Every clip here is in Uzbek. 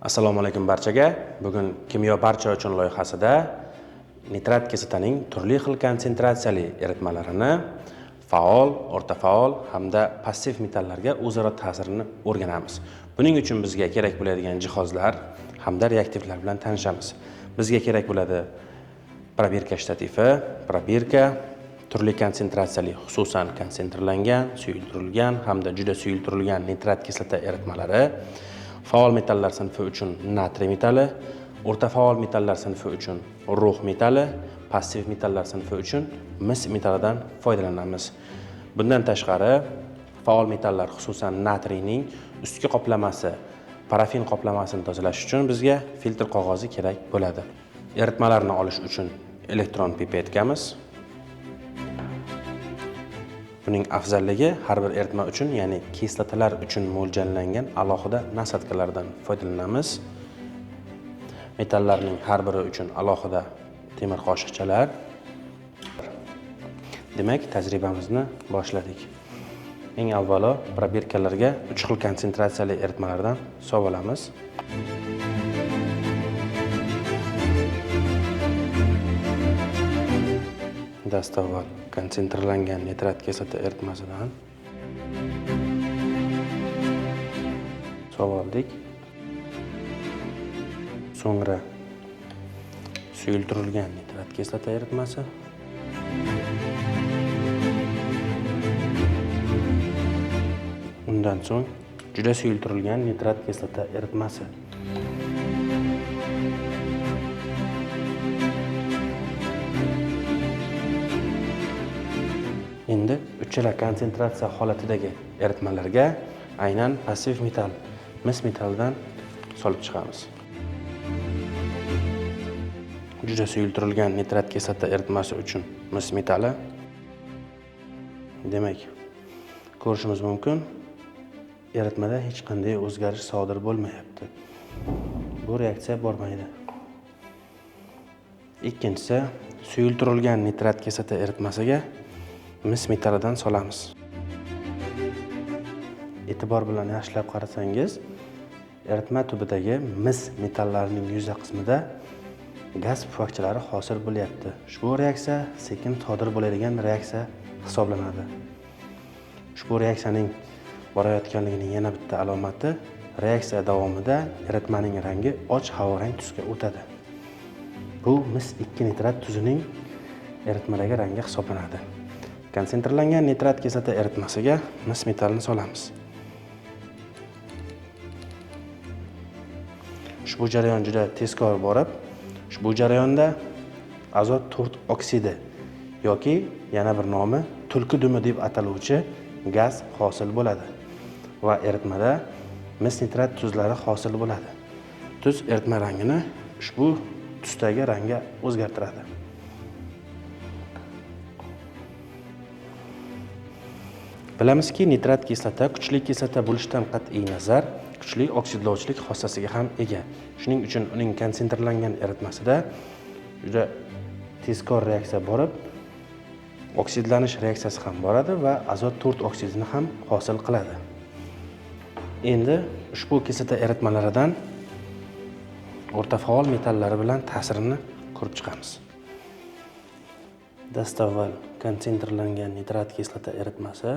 Assalomu alaykum barchaga. Bugun Kimyo barcha uchun loyihasida nitrat kislotaning turli xil konsentratsiyali eritmalarini faol, o'rta faol hamda passiv metallarga o'zaro ta'sirini o'rganamiz. Buning uchun bizga kerak bo'ladigan jihozlar hamda reaktivlar bilan tanishamiz. Bizga kerak bo'ladi probirka shtatifi, probirka, turli konsentratsiyali, xususan konsentrlangan, suyultirilgan hamda juda suyultirilgan nitrat kislota eritmalari, faol metallar sinfi uchun natriy metalli, o'rta faol metallar sinfi uchun rux metalli, passiv metallar sinfi uchun mis metallidan foydalanamiz. Bundan tashqari faol metallar, xususan natriyning ustki qoplamasi, parafin qoplamasini tozalash uchun bizga filtr qog'ozi kerak bo'ladi. Eritmalarni olish uchun elektron pipetkamiz. Buning afzalligi har bir eritma uchun, ya'ni kislotalar uchun mo'ljallangan alohida nasadkalardan foydalanamiz. Metallarning har biri uchun alohida temir qoshiqchalar. Demak, tajribamizni boshladik. Eng avvalo probirkalarga 3 xil konsentratsiyali eritmalardan solib olamiz. Dastavval konsentrlangan nitrat kislota eritmasidan solib oldik. So'ngra suyultirilgan nitrat kislota eritmasi. Undan so'ng juda suyultirilgan nitrat kislota eritmasi. Endi uchala konsentratsiya holatidagi eritmalarga aynan passiv metall, mis metallidan solib chiqamiz. Juda suyultirilgan nitrat kislota eritmasi uchun mis metalli. Demak, ko'rishimiz mumkin, eritmada hech qanday o'zgarish sodir bo'lmayapti. Bu reaksiya bormaydi. Ikkinchisi, suyultirilgan nitrat kislota eritmasiga mis metallidan solamiz. E'tibor bilan yaxshilab qarasangiz, eritma tubidagi mis metallarining yuza qismida gaz pufakchalari hosil bo'lyapti. Ushbu reaksiya sekin sodir bo'ladigan reaksiya hisoblanadi. Ushbu reaksiyaning borayotganligining yana bitta alomati, reaksiya davomida eritmaning rangi och havorang tusga o'tadi. Bu mis 2 nitrat tuzining eritmadagi rangi hisoblanadi. Konsentrlangan nitrat kislota eritmasiga mis metallini solamiz. Ushbu jarayon juda tezkor borib, ushbu jarayonda azot 4 oksidi yoki yana bir nomi tulki dumi deb ataluvchi gaz hosil bo'ladi va eritmada mis nitrat tuzlari hosil bo'ladi. Tuz eritma rangini ushbu tusdagi rangga o'zgartiradi. Bilamizki, nitrat kislota kuchli kislota bo'lishidan qat'iy nazar kuchli oksidlovchilik xossasiga ham ega. Shuning uchun uning konsentrlangan eritmasida juda tezkor reaksiya borib, oksidlanish reaksiyasi ham boradi va azot 4 oksidini ham hosil qiladi. Endi ushbu kislota eritmalaridan o'rta faol metallari bilan ta'sirini ko'rib chiqamiz. Dastavval konsentrlangan nitrat kislota eritmasi,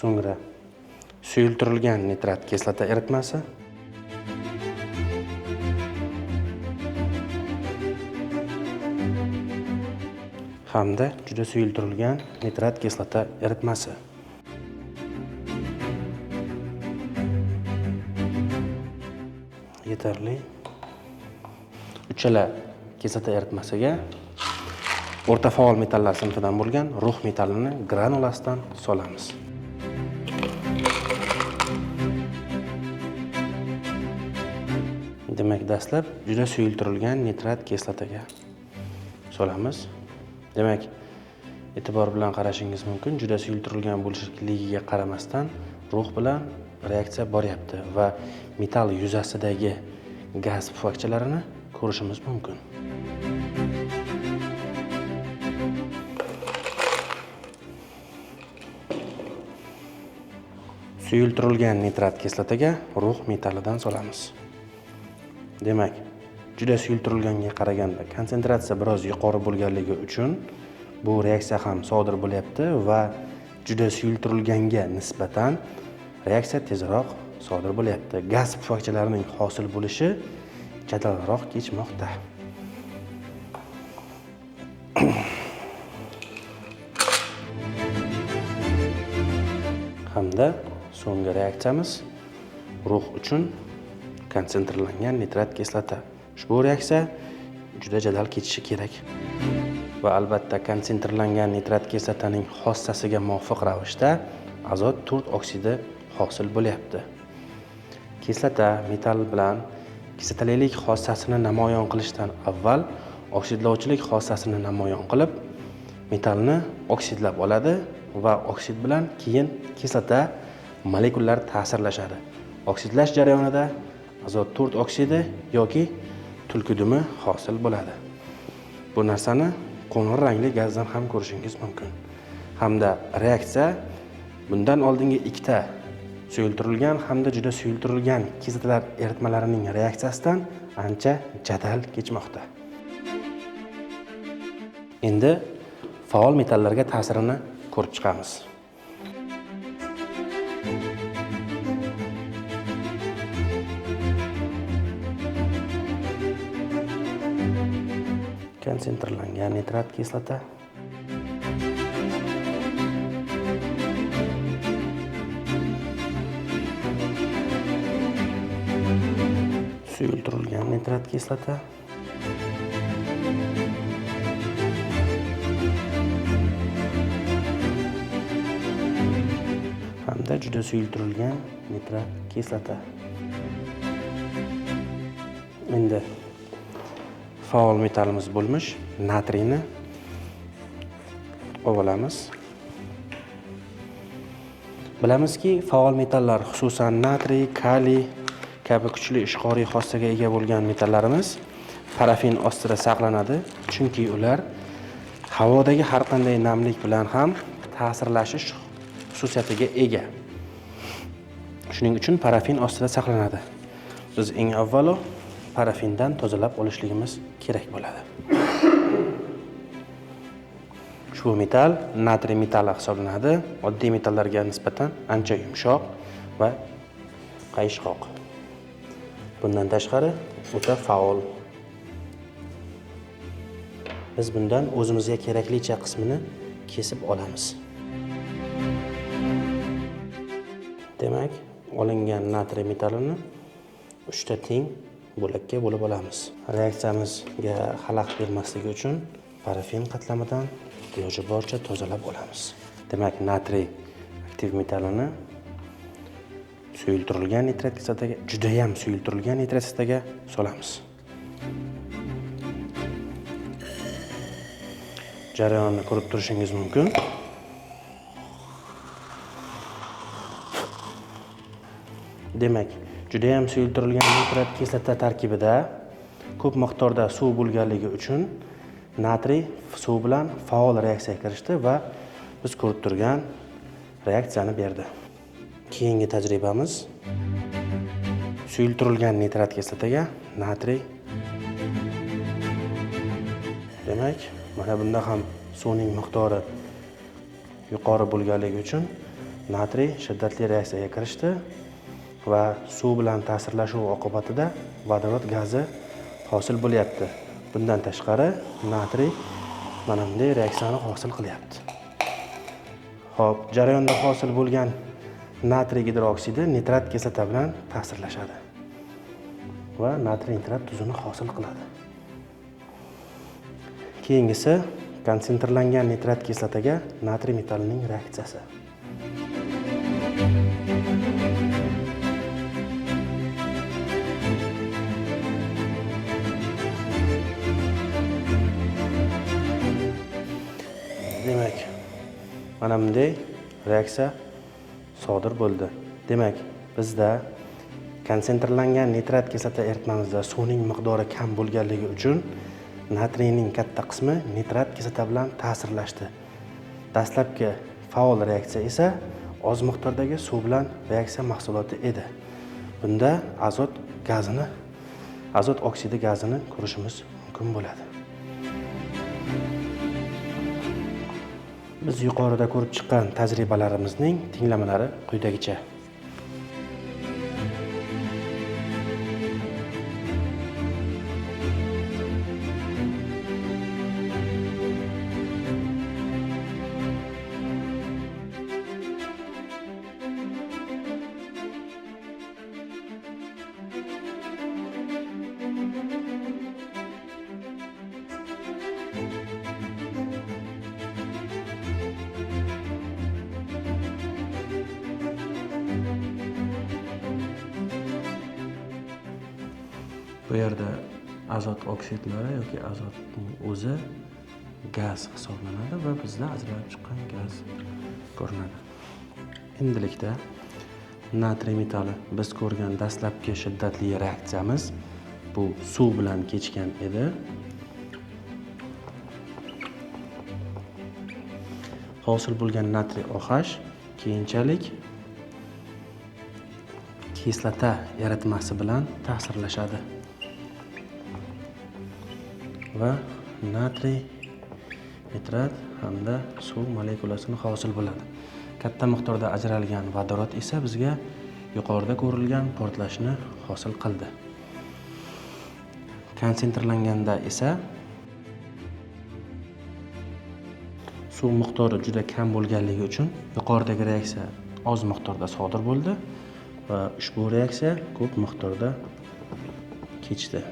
so'ngra suyultirilgan nitrat kislota eritmasi, hamda juda suyultirilgan nitrat kislota eritmasi. Yetarli. Uchala kislota eritmasiga o'rta faol metallar sinfidan bo'lgan rux metallini granulasidan solamiz. Demak, dastlab juda suyultirilgan nitrat kislotaga solamiz. Demak, e'tibor bilan qarashingiz mumkin, juda suyultirilgan bo'lishligiga qaramasdan rux bilan reaksiya boryapti va metall yuzasidagi gaz pufakchalarini ko'rishimiz mumkin. Suyultirilgan nitrat kislotaga rux metallidan solamiz. Demak, juda suyultirilganga qaraganda konsentratsiya biroz yuqori bo'lganligi uchun bu reaksiya ham sodir bo'lyapti va juda suyultirilganga nisbatan reaksiya tezroq sodir bo'lyapti. Gaz pufakchalarining hosil bo'lishi jadalroq kechmoqda. Hamda so'nggi reaksiyamiz rux uchun konsentrlangan nitrat kislota. Ushbu reaksiya juda jadal kechishi kerak. Va albatta konsentrlangan nitrat kislotaning xossasiga muvofiq ravishda azot 4 oksidi hosil bo'lyapti. Kislota metall bilan kislotalilik xossasini namoyon qilishdan avval oksidlovchilik xossasini namoyon qilib, metallni oksidlab oladi va oksid bilan keyin kislota molekullari ta'sirlashadi. Oksidlash jarayonida azot 4 oksidi yoki tulki dumi hosil bo'ladi. Bu narsani qo'ng'ir rangli gazdan ham ko'rishingiz mumkin. Hamda reaksiya bundan oldingi ikkita suyultirilgan hamda juda suyultirilgan kislotalar eritmalarining reaksiyasidan ancha jadal kechmoqda. Endi faol metallarga ta'sirini ko'rib chiqamiz. Konsentrlangan nitrat kislota, suyultirilgan nitrat kislota, hamda juda suyultirilgan nitrat kislota. Endi faol metallimiz bo'lmish natriyni olamiz. Bilamizki, faol metallar, xususan natriy, kaliy kabi kuchli ishqoriy xossaga ega bo'lgan metallarimiz parafin ostida saqlanadi, chunki ular havodagi har qanday namlik bilan ham ta'sirlashish xususiyatiga ega. Shuning uchun parafin ostida saqlanadi. Biz eng avvalo parafindan tozalab olishligimiz kerak bo'ladi. Ushbu metall natriy metalli hisoblanadi. Oddiy metallarga nisbatan ancha yumshoq va qayishqoq. Bundan tashqari o'ta faol. Biz bundan o'zimizga keraklicha qismini kesib olamiz. Demak, olingan natriy metallini 3 ta teng bo'lakka bo'lib olamiz. Reaksiyamizga xalaqit bermasligi uchun parafin qatlamidan iloji boricha tozalab olamiz. Demak, natriy aktiv metallini suyultirilgan nitrat kislotaga, juda ham suyultirilgan nitrat kislotaga solamiz. Jarayonni ko'rib turishingiz mumkin. Demak, juda ham suyultirilgan nitrat kislota tarkibida ko'p miqdorda suv bo'lganligi uchun natriy suv bilan faol reaksiyaga kirishdi va biz ko'rib turgan reaksiyani berdi. Keyingi tajribamiz suyultirilgan nitrat kislotaga natriy. Demak, mana bunda ham suvning miqdori yuqori bo'lganligi uchun natriy shiddatli reaksiyaga kirishdi va suv bilan ta'sirlashuv oqibatida vodorod gazi hosil bo'lyapti. Bundan tashqari natriy mana bunday reaksiyani hosil qilyapti. Xo'p, jarayonda hosil bo'lgan natriy gidroksidi nitrat kislota bilan ta'sirlashadi va natriy nitrat tuzini hosil qiladi. Keyingisi konsentrlangan nitrat kislotaga natriy metallining reaksiyasi. Demak, mana bunday reaksiya sodir bo'ldi. Demak, bizda konsentrlangan nitrat kislota eritmamizda suvning miqdori kam bo'lganligi uchun natriyning katta qismi nitrat kislota bilan ta'sirlashdi. Dastlabki faol reaksiya esa oz miqdordagi suv bilan reaksiya mahsuloti edi. Bunda azot gazini, azot oksidi gazini ko'rishimiz mumkin bo'ladi. Biz yuqorida ko'rib chiqqan tajribalarimizning tenglamalari quyidagicha. Bu yerda azot oksidlari yoki azotning o'zi gaz hisoblanadi va bizda ajralib chiqqan gaz ko'rinadi. Endilikda natriy metali biz ko'rgan dastlabki shiddatli reaksiyamiz bu suv bilan kechgan edi. Hosil bo'lgan natriy OH keyinchalik kislota eritmasi bilan ta'sirlashadi va natriy nitrat hamda suv molekulasini hosil bo'ladi. Katta miqdorda ajralgan vodorod esa bizga yuqorida ko'rilgan portlashni hosil qildi. Konsentrlanganda esa suv miqdori juda kam bo'lganligi uchun yuqoridagi reaksiya oz miqdorda sodir bo'ldi va ushbu reaksiya ko'p miqdorda kechdi.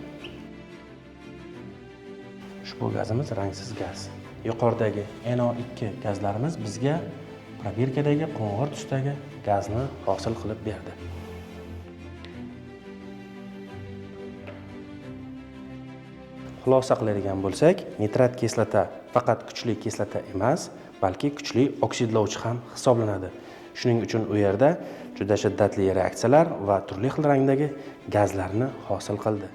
Ushbu gazimiz rangsiz gaz. Yuqoridagi NO2 gazlarimiz bizga probirkadagi qo'ng'ir tusdagi gazni hosil qilib berdi. Xulosa qiladigan bo'lsak, nitrat kislota faqat kuchli kislota emas, balki kuchli oksidlovchi ham hisoblanadi. Shuning uchun u yerda juda shiddatli reaksiyalar va turli xil rangdagi gazlarni hosil qildi.